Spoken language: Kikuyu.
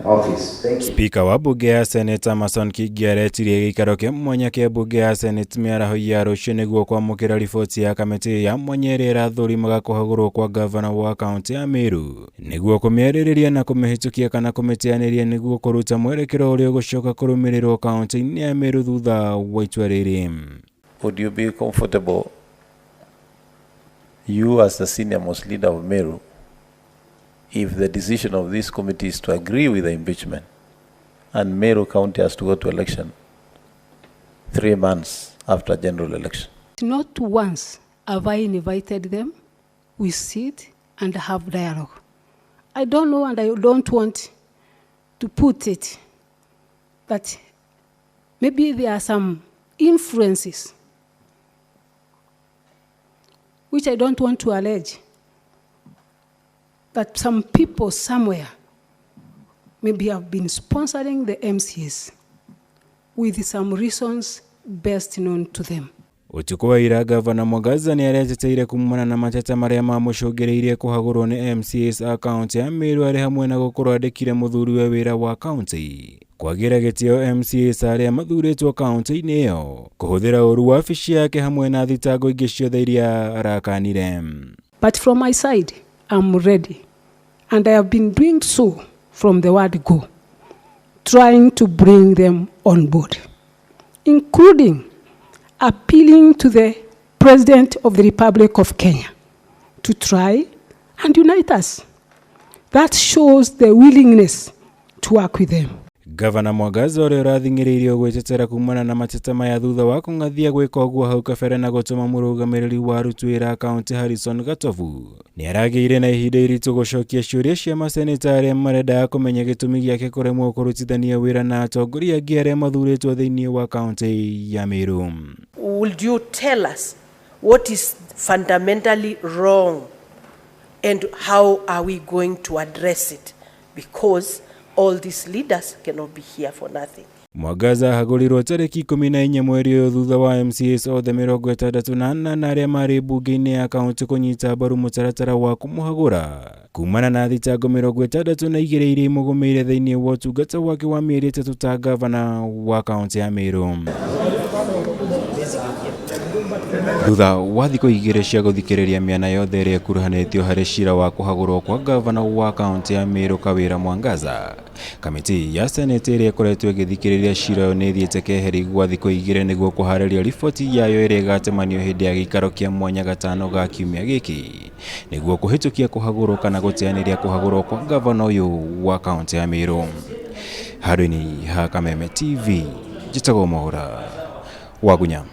Office. Thank you. Spika wa mbunge ya Senate Amason Kingi aretirie gĩikaro kĩa mwanya kĩa mbunge ya Senate mĩaraho ya rũciũ nĩguo kwamũkĩra riboti ya kamĩtĩ ya mwanya ĩrĩa ĩrathũrimaga kũhagũrwo kwa ngavana wa kaũntĩ ya Meru nĩguo kũmĩarĩrĩria na kũmĩhĩtũkia kana kũmĩteanĩria nĩguo kũruta mwerekero ũrĩa ũgũcoka kũrũmĩrĩrwo kaũntĩ-inĩ ya Meru thutha wa itua rĩrĩ. Would you be comfortable, you as the senior most leader of Meru, if the decision of this committee is to agree with the impeachment and Meru County has to go to election 3 months after general election? Not once have I invited them. We sit and have dialogue. I don't know and I don't want to put it that maybe there are some influences which I don't want to allege that some people somewhere maybe have been sponsoring the MCAs with some reasons best known to them. Ũtukũ wa ira, Gavana Mwangaza nĩ areteteire kumana na mateta marĩa mamũcũngĩrĩirie kũhagũrwo nĩ MCAs a kaũntĩ ya Meru, arĩ hamwe na gũkorwo andĩkire mũthuriwe wĩra wa kaũntĩ, kwagĩra gĩtĩo MCAs arĩa mathurĩtwo kaũntĩ-inĩ ĩyo, kũhũthĩra ũru wabici yake hamwe na thitango ingĩ ciothe iria arakanire. But from my side, I'm ready. And I have been doing so from the word go, trying to bring them on board, including appealing to the President of the Republic of Kenya to try and unite us. That shows the willingness to work with them. Gavana Mwangaza, ũrĩa ũrathing'ĩrĩirio gwĩtetera kumana na mateta maya thutha wa kũng'athia gwĩka ũguo hau kabere na gũtũma mũrũgamĩrĩri wa aruti wĩra a kaũntĩ Harrison Gatovu, nĩ aragĩire na ihinda iritũ gũcokia ciũria cia maseneta arĩa marendaga kũmenya gĩtũmi gĩake kũremwo kũrutithania wĩra na atongoria angĩ arĩa mathurĩtwo thĩinĩ wa kaũntĩ ya Meru. Would you tell us what is fundamentally wrong and how are we going to address it? Because all these leaders cannot be here for nothing. Mwangaza ahagũrirwo tarĩki 14 mweri ũyũ thutha wa MCAs othe 64 arĩa marĩ mbunge-inĩ ya kaũntĩ kũnyita mbaru mũtaratara wa kũmũhagũra kumana na thitango 62 iria imũgũmĩire thĩinĩ wa ũtungata wake wa mĩeri 3 ta gavana wa kaũntĩ ya Meru. Thutha wa thikũ 2 cia gũthikĩrĩria mĩena yothe ĩrĩa ĩkuruhanĩtio harĩ cira wa kũhagũrwo kwa gavana wa kaũntĩ ya Meru Kawĩra Mwangaza, kamĩtĩ ya Senate ĩrĩa ĩkoretwo ĩgĩthikĩrĩria cira ũyũ nĩ ĩthiĩte keheri gwa thikũ 2 nĩguo kũharĩria riboti yayo ĩrĩa ĩgatemanio hĩndĩ ya gĩikaro kĩa mwanya gatano ga kiumia gĩkĩ nĩguo kũhĩtũkia kũhagũrwo kana gũteanĩria kũhagũrwo kwa gavana ũyũ wa kaũntĩ ya Meru. Handũ-inĩ ha Kameme TV, njĩtagwo Mwaũra Wagunya.